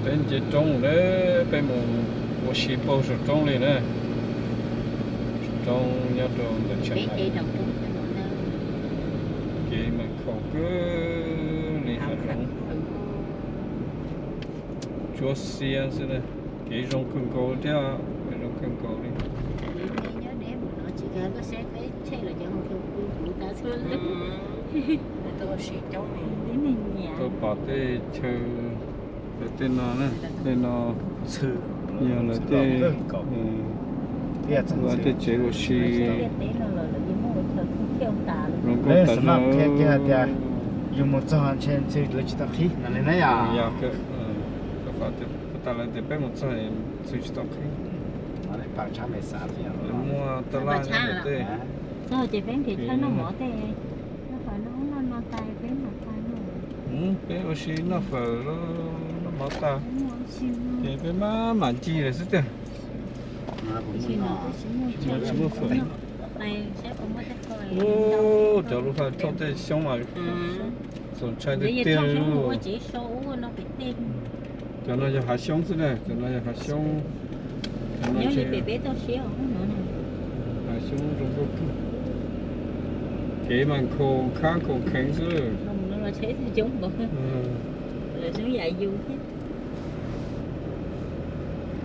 Peb nce roob na, peb mus ua si puag saum roob li na. Roob nyob rau ntawm Chiang Mai. Kev mas khaum kawg li hav zoov. Tsuab xiab xwb na. Kev zoo kawg nkaus thiab, kev zoo kawg nkaus li. Tuaj pom tej chaw, tej no na, tej no yog lawv tej, lawv tej tsev ua si. Zoo nkauj tas zog. Yus mus txog ntshe ntxhw lawv tsis tau qhib no li na yom. Yog, tas lawv tias peb mus txog ntxhw tsis tau qhib. Lawv muaj taj laj nyob ntawm tej. Txog ces peb nrhiav chaw noj mov tej. Peb ua si noj fawm, noj mov tas, ces peb mam mam ncig lawm xwb tiag. Tsis muaj fawm. Ub, cov lub faj thauj tej xyoob mas txaus ntshai tiag tiag li. Cov no yog hav xyoob xwb na, cov no yog hav xyoob. Hav xyoob zoo nkauj kawg. Kev mas nkhaus khab nkhaus kheev xwb.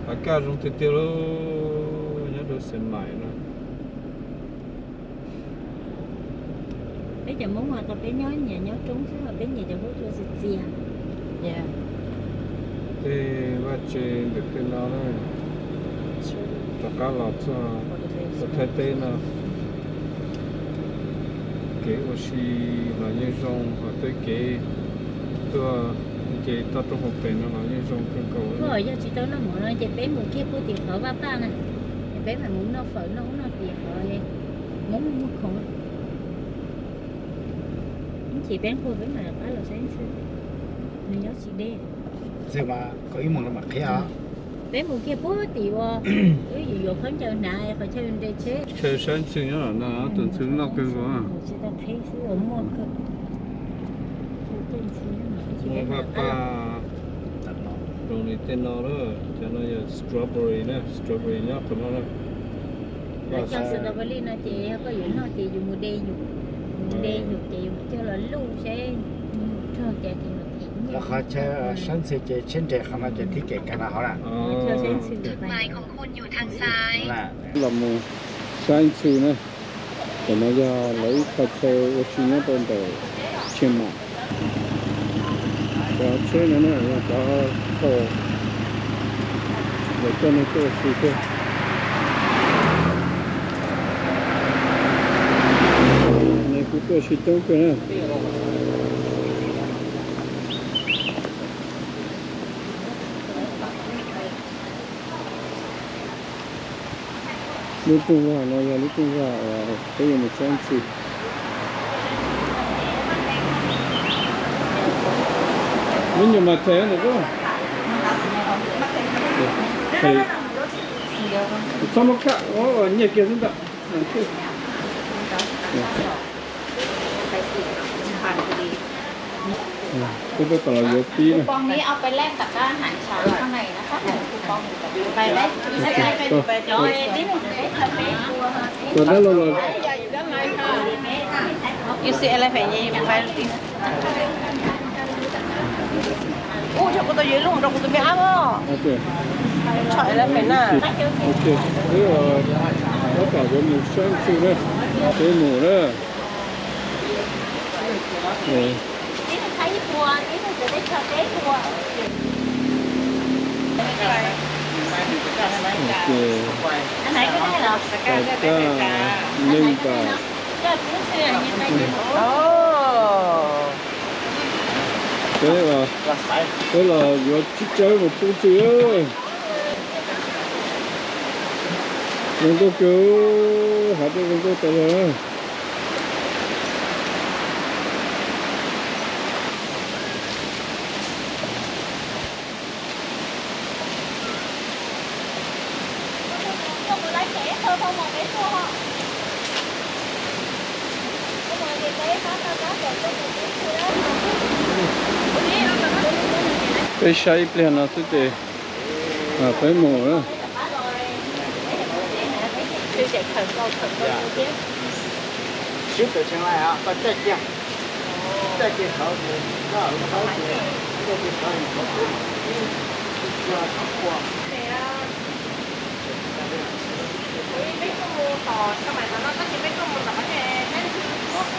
Hav kaj zoo tiag tiag lauj, nyob rau Xiav Maim no. Peb cov Hmoob mas tau peb nyob nyias nyob roob xwb, peb nyias cov hub cua txias txias. Tej vaj tse ntawm tej no na, rov qab los txog Thaib teb no. Kev ua si los yeej zoo, ho tej kev tuaj nce toj roob hauv pes no los yeej zoo kawg nkaus. Yog tsis tau noj mov no ces peb mus kiag puag tim qhov vaj paj na, ces peb mam mus noj fawm noj ub noj tim qhov Hmoob muag khoom. Ib chim peb nquag peb mam rov qab los saib ntxhw, nws nyob tsis deb. Ntxhw mas kaum ib moos no mam qhib os. Peb mus kiag puag tim uas wb yuav khaub ncaws hnav qhov chaw nres tsheb. Chaw saib ntxhw nyob no, tus ntxhw loj kawg nkaus. Tsis tau qhib xwb uas muaj kawg. Muaj vaj paj zoo li tej no lawm, cov no yog strawberry na, strawberry nyob qhov no na. Lawv cog strawberry no ces yog koj yuav noj ces yus mus de yus, yus mus de yus ces yus cog los luj seb mus rog cas ces mam them. Qhov chaw saib ntxhw ces tsheb nres qhov no ces thib kev kag no hauv na. Los mus saib ntxhw na. Cov no yog lawv ib qho chaw ua si nyob rau ntawm Chiang Mai. Cov tsheb no na yog cov thaum lawv coj neeg tuaj ua si thiab. Neeg kuj tuaj ua si coob kawg na. Lub rooj vag no yog lub rooj vag uas peb yuav mus saib ntxhw. Lub nyuag mas thais no, txhob muab khaj, nyiaj kiag xwb ntag. Peb tuaj tom los yuav pib na. Ua dab laug los. Ub, nrog kuv tus yawg ib lub, nrog kuv tus me ab os. Tso elephant na. Tab tom yuav mus saib ntxhw na. Peb mus na. Peb los yuav tsib caug mus pub ntxhw. Zoo nkauj kawg, hav dej zoo nkauj tas zog. Peb saib ib pliag no xwb ces peb mus na.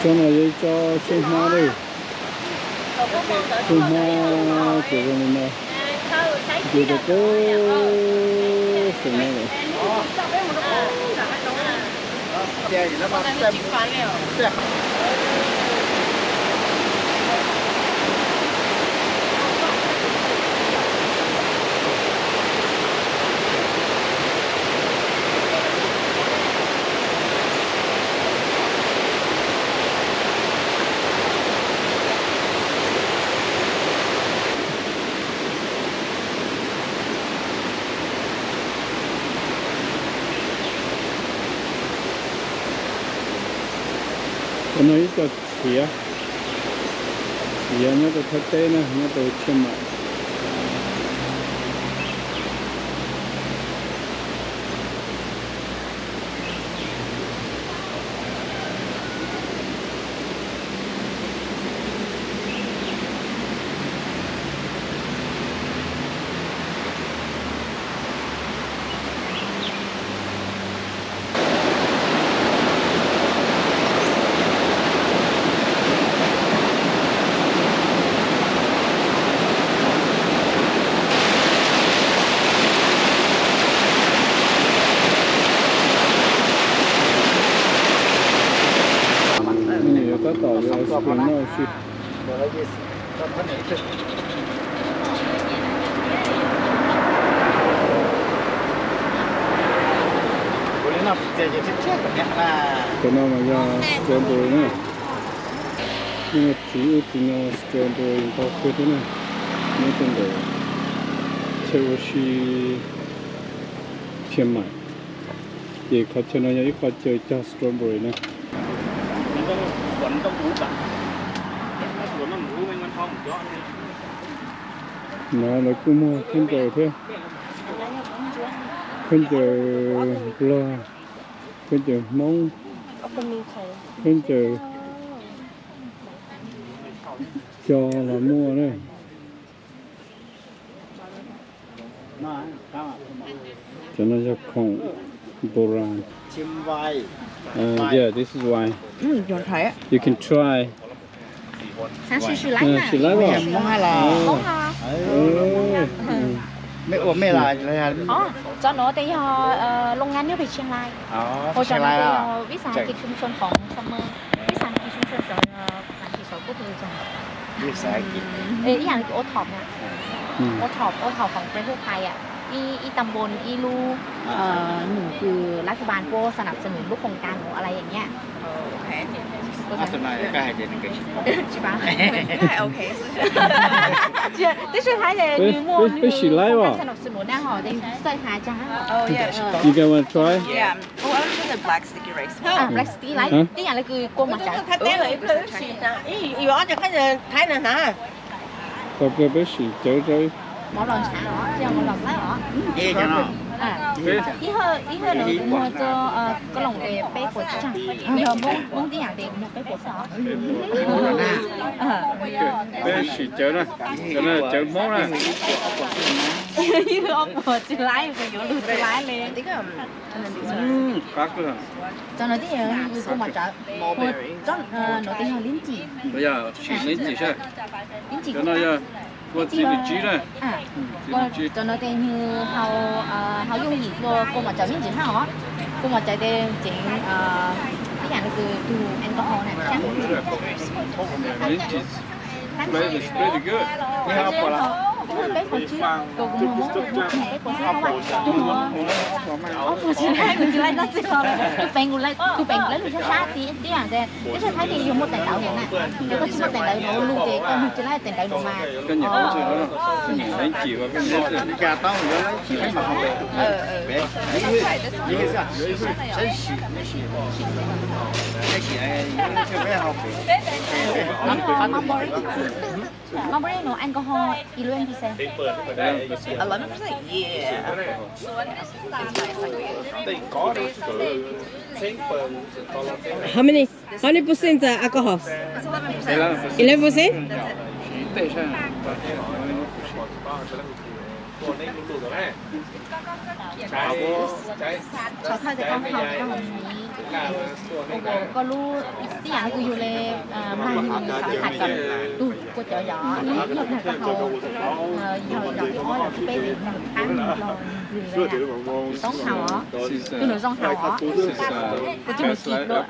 Tsob no yog ib tsob xyoob hmab lawm. Xyoob hmab ces zoo li no, ces rau pem xeem no lawm. Cov no ib co txiav, txiav nyob rau Thaib teb na, nyob rau Tshiaj Maim. Tab tom yuav screen no si. Cov no mas yog strawberry na. Txiv ub txiv no strawberry ntau kawg thiab na. Nyob rau ntawm chaw ua si Tshiaj Maim, ces qhov chaw no yog ib qho chaw cog strawberry na. No lawv kuj muag khaub ncaws thiab, khaub ncaws Nplog, khaub ncaws Hmoob, khaub ncaws co los muaj na. Cov no yog khoom npu ra. Yeah, this is why. You can try. She like, she like. Mej ua mej las? Cov no ces yog loo ngan nyob pem Tsheej Lai. Ua cov no ces yog vib xas kis tshum tshoo khoom summer, vib xas kis tshum tshoo khoom, ib yam li ua thom na, ua thom, ua thom khoom peb hu thai ib tam npoo ib lub num kws lab tub bas puab sanam xanum lub khoom kas nuav ala yam nyiaj. Twb tsis hais nws muaj nws sanam xanum na ho, txawj hais tsa. You guys wanna try? Black sticky rice. Tib yam li kua mas tsawv. Tau kawg peb sim cawv rau. Mov los ntshav os, mov los ntshav os. Ib hawm no muag rau koj loos tes peb puas tsi tsaag, yog Hmoob tib yam tes muag peb puas xwb os. Peb sim cawv na, cov no cawv Hmoob na. Ib hwj ob puas tsi laib, kuv yuav lug tsi laib li. Qab kawg. Cov no tib yam li kua mas tsawv. No tes yog lib ntsim. Sim lib ntsim saib. Cov no yog kua txiv lws tsib na. Cov no tes nws hau, hau yooj yim dua kua mas tsawv lib ntsim hab os. Kua mas tsawv tes tseem ib yam li kws tug alcohol na. Lib ntsim. Peb puas tsi, kuv, kuv muag Hmoob, peb puas tsi, ob puas tsi laib, kuv tsi laib dlaab tsi os. Tus peem kuv laib, tus peem kuv laib lug sab sab tib, tib yam tes peb Thaib tes yug muaj teem ntawv na, koj tsi muaj teem ntawv nuav lug ces koj lug tsi laib teem ntawv nuav mas. Mulberry no alcohol eleven percent. Eleven percent? Yeah. How many, how many percent the alcohol? Eleven percent. Eleven percent? That's it. Koj lub tib yam kws yug le, mas yug xav hais kom tug kua cov yom, yog koj hau yog yog ob los peb li nws qab los yug le toob hau os, tus nws zoo hau os, kuv tsis mus tsis dua.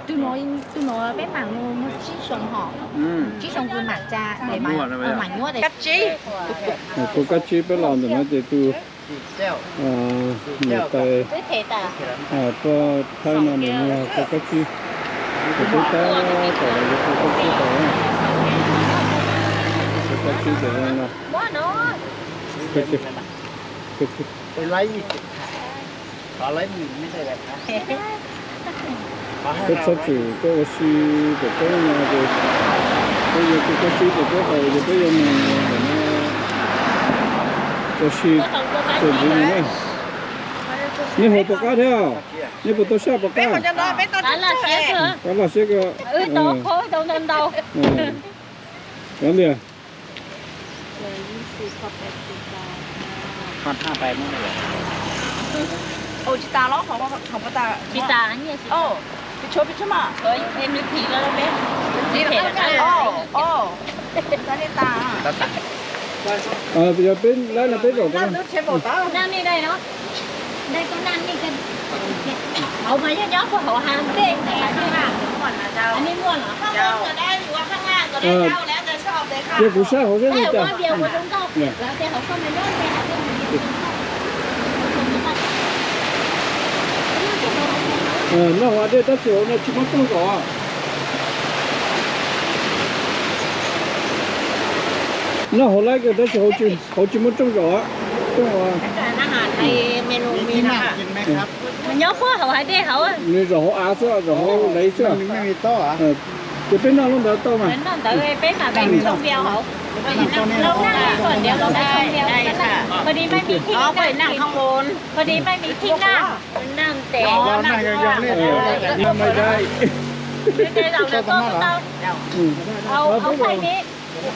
Tus nuav peb maam muaj tsib xyoo hos, tsib xyoo kws maam tsa, maam nyuaj. Kua kab tsib peb los ntawm no ces tus niam tais tuaj thaij no nws muag kua kab tsib, ces peb tab tom los yuav kua kab tsib tau, kua kab tsib ces zoo no. Peb txhob txwm koj ua si pem toob no ces peb yuav kua kab tsib ces peb haus ces peb yuav mus ua si txuas ntxiv mus na. Nej haus puas qab thiab? Nej puas tau saj puas qab? Qab laj siab kawg. Cov ntiag. Yog peb laib no peb zaum tau. Hauv mas yog nyob puag hauv hav ntej ne, nej muaj los. Ces kuv sab hauv sab li cas. Noj hauv dej tab sis hauv no tsis muaj rooj zaum. Noj hauv laib kawg tab sis hauv tsis muaj rooj zaum. Nws zaum hauv av xwb, zaum hauv leiv xwb. Ces peb noj lub ntawd tau mas.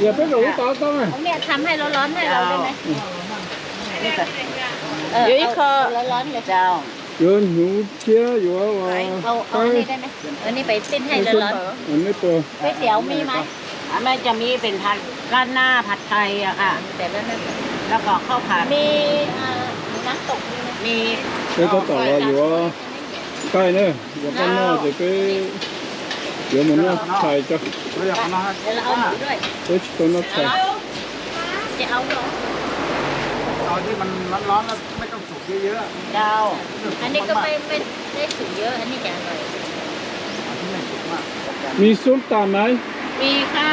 Yog peb zaum lub tod tau na. Yuav hnyuv thiab yuav ua qaib. Peb tab tom los yuav qaib na, yuav qaib noj ces peb yuav mus noj tshais tso. Peb tsis tau noj tshais.มีส้มตำไหม มีค่ะ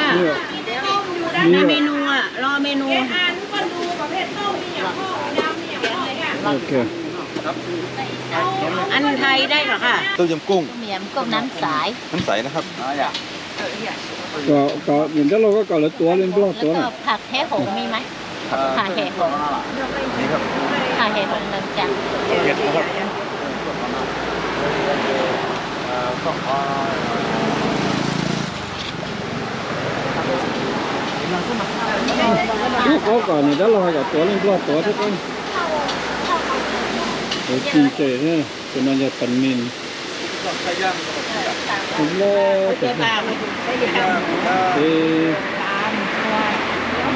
มี มีเมนูอ่ะ รอเมนู ăn Tây ได้เหรอคะ ต้มยำกุ้ง ต้มยำกุ้งน้ำใส น้ำใสนะครับ Kom, kom, nyob los koj kom lawv tuav li Nplog tuav na.ผักแหหงมีไหม ผักแหหง ผักแหหงหนึ่งจาน Ub, qhov kom nws dab laug hais kom tuav li Nplog tuav thiab. Ci ntses thiab, tus no yog tas mis. Loj, ces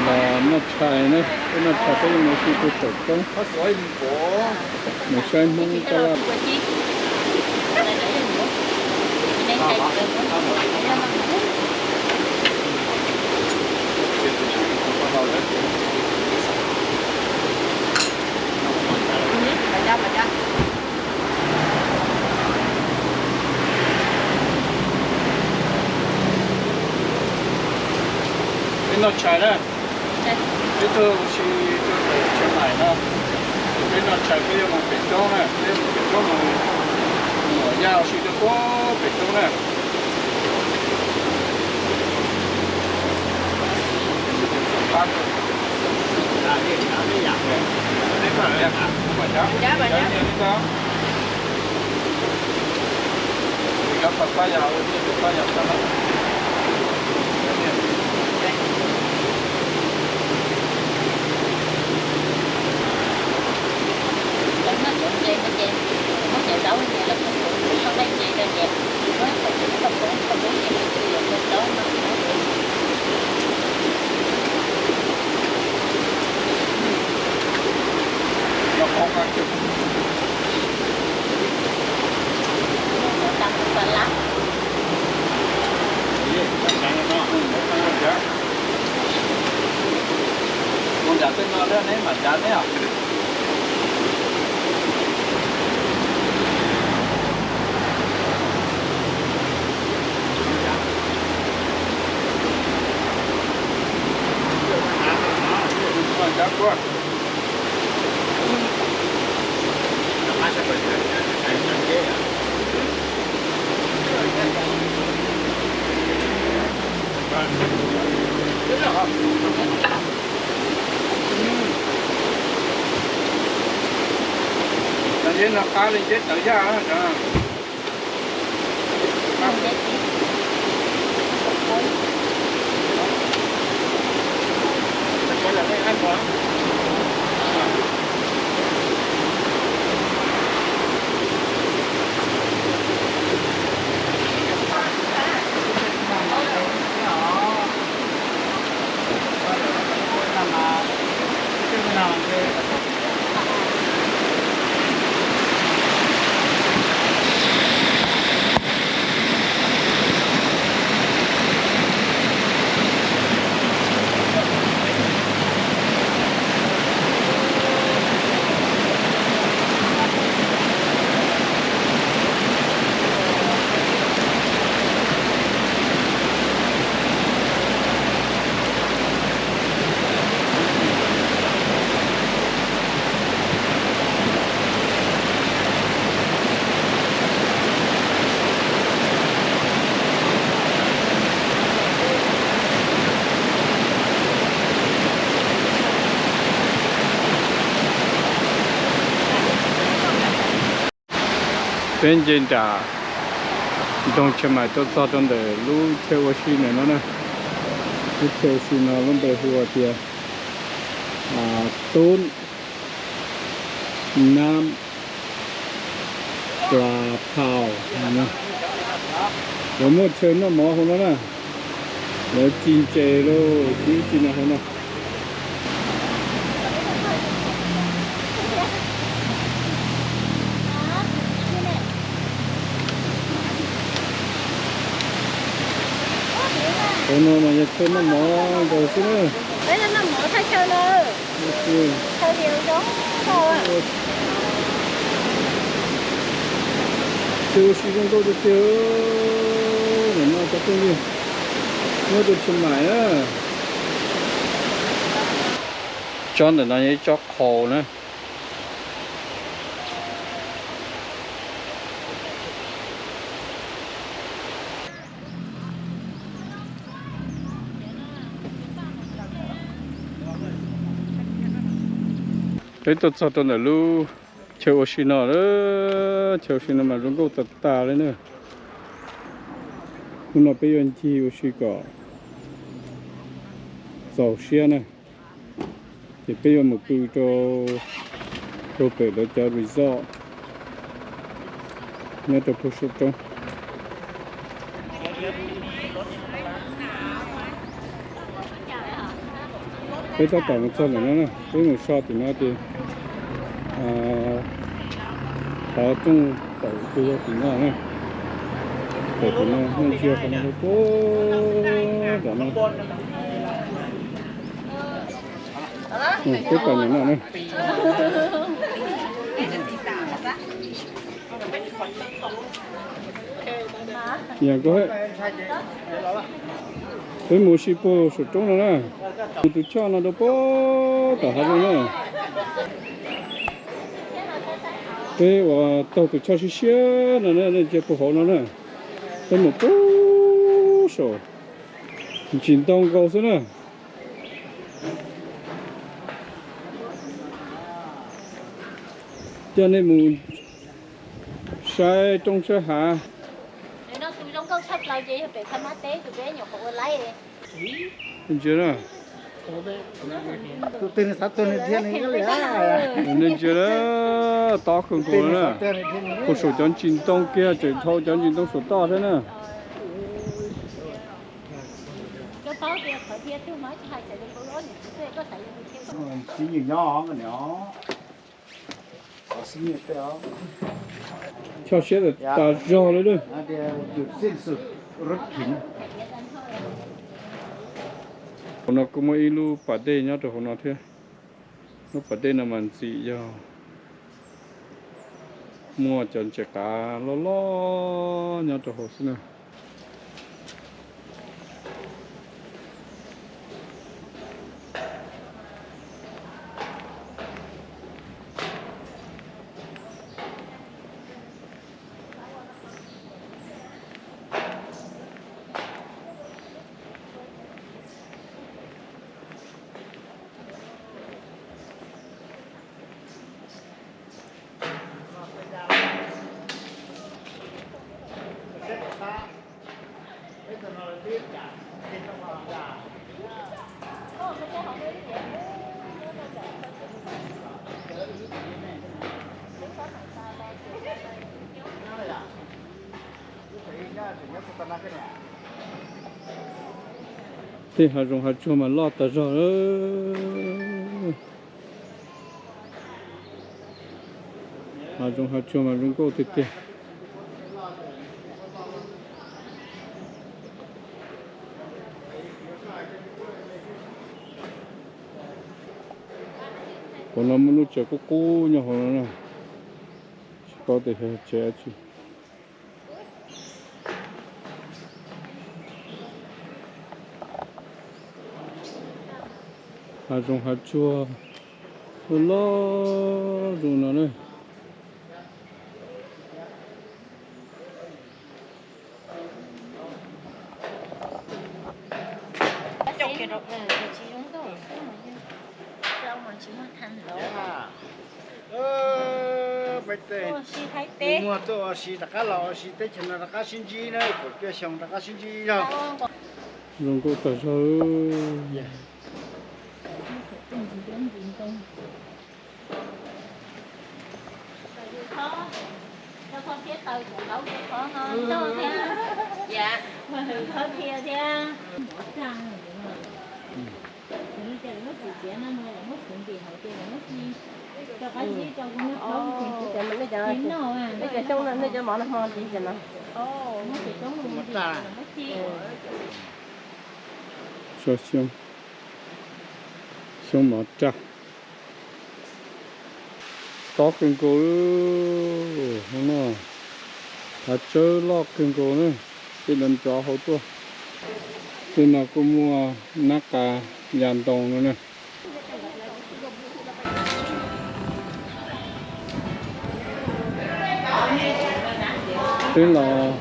los noj tshais na, peb noj tshais peb yuav mus si pem saum roob, mus saib Hmoob taj laj. Peb noj tshais na. Peb tuaj ua si rau Tsheej Maim no, ces peb noj tshais peb yuav mus pem roob na, peb mus pem roob mus, mus yaj ua si rau puag pem roob na. Mus nram peb no lawm neb mam ncav neb os. Yeb no qab li yeb tawv yaj. Peb nce nram nroog Tsheej Maim tuaj txog rau ntawm lub chaw ua si ntawm no na. Lub chaw ua si no lub npe hu ua tias Tub Nab Plas Phau. Lawv muaj chaw noj mov hauv no na. Lawv ci ntses lauj, ci ib ci no hauv no. Hauv no mas yog chaw noj mov nkaus xwb na. Chaw ua si zoo nkauj tiag tiag. Ntawm no cov phooj ywg, nyob rau Tsheej Maim na. Tsob ntawm no yog ib tsob qhaus na. Peb tuaj txog rau ntawm lub chaw ua si no, chaw ua si no mas zoo nkauj tas tas li na. Hnub no peb yuav ncig ua si kom txaus siab na, ces peb yuav mus pw rau, rau pem lawv cov resort nyob rau pem saum roob. Peb tab tom mus txog ntawm no na, peb mus so tim no ces qhov rooj tawm ces yog tim no na. Tawm tim no, nej ntsia qhov no rau puag nram no. Peb tawm ntawm no na. Yog koj, peb mus ua si puag saum roob no na. Mus tus choj no rau puag tom hav zoov na. Peb uas taug tus choj siab siab no na, nej ntsia puag hauv no na. Peb mus puag saum, ntsis ntau nkaus xwb na. Coj nej mus saib roob saib hav. Ntsia na, nej ntsia na, tob kawg nkaus na. Puag saum cov ntsis ntoo kiag tseem dhau cov ntsis ntoo saum toj thiab na. Choj siab tas zog li lawm. Hauv no kuj muaj ib lub pas dej nyob rau hauv no thiab. Lub pas dej no mas ntxim yog muaj cov ntses qav loj loj nyob rau hauv xwb na. Tej hav zoov hav tsuag mas loj tas zog. Hav zoov hav tsuag mas zoo nkauj tiag tiag. Hauv no muaj lub tsev qub qub nyob hauv no na. Tsis paub tias yog tsev dab tsi. Hav zoov hav tsuag loj loj zoo no na. Peb tej muag tuaj ua si rov qab los ua si teb chaws no rov qab sib ntsib na, kaum cuaj xyoo rov qab sib ntsib zog. Zoo nkauj tas zog. Tso xyoob, xyoob mov raj. Tob kawg nkaus li no, hav tsawb loj kawg nkaus na. Tej no nrov hauv tuaj. Tej no kuj muaj nab qa ya ntoo no na. Peb los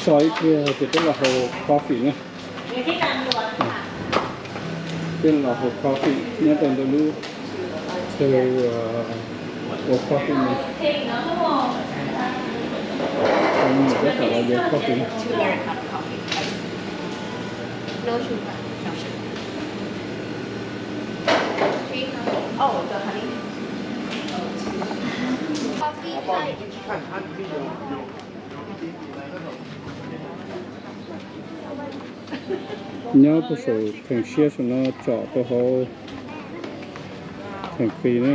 so ib pliag ces peb los haus coffee na. Peb los haus coffee nyob rau ntawm lub chaw ua coffee no. Peb los yuav coffee. Nyob puag saum theem siab saum no tsom rau hauv theem qis na.